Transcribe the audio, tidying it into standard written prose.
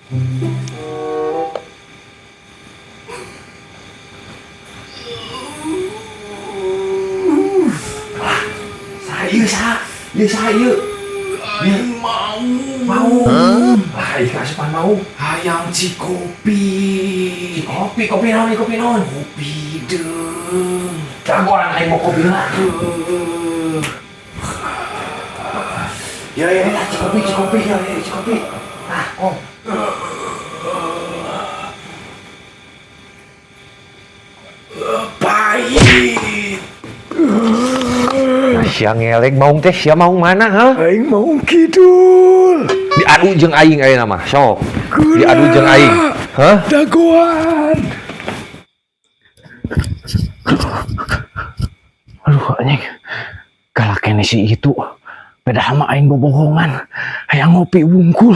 Saha ieu, saha? Ieu saha ieu? Aing mau. Mau. Lah, ieu kasupan mau. Hayang cikopi. Kopi, kopi naon ieu, kopi naon? Kopi deung. Jagoan aing mau kopi lah. Ya ya. Ya, cikopi, cikopi, ya, ya, cikopi. Ah, oh. Pahit. Sia ngelek maung teh, sia maung mana, ha? Aing mau kidul. Diadu jeung aing ayeuna mah, sok. Diadu jeung aing. Hah? Dagoan. Aduh anjing. Galak kene si itu. Padahal mah aing bobohongan. Hayang ngopi wungkul.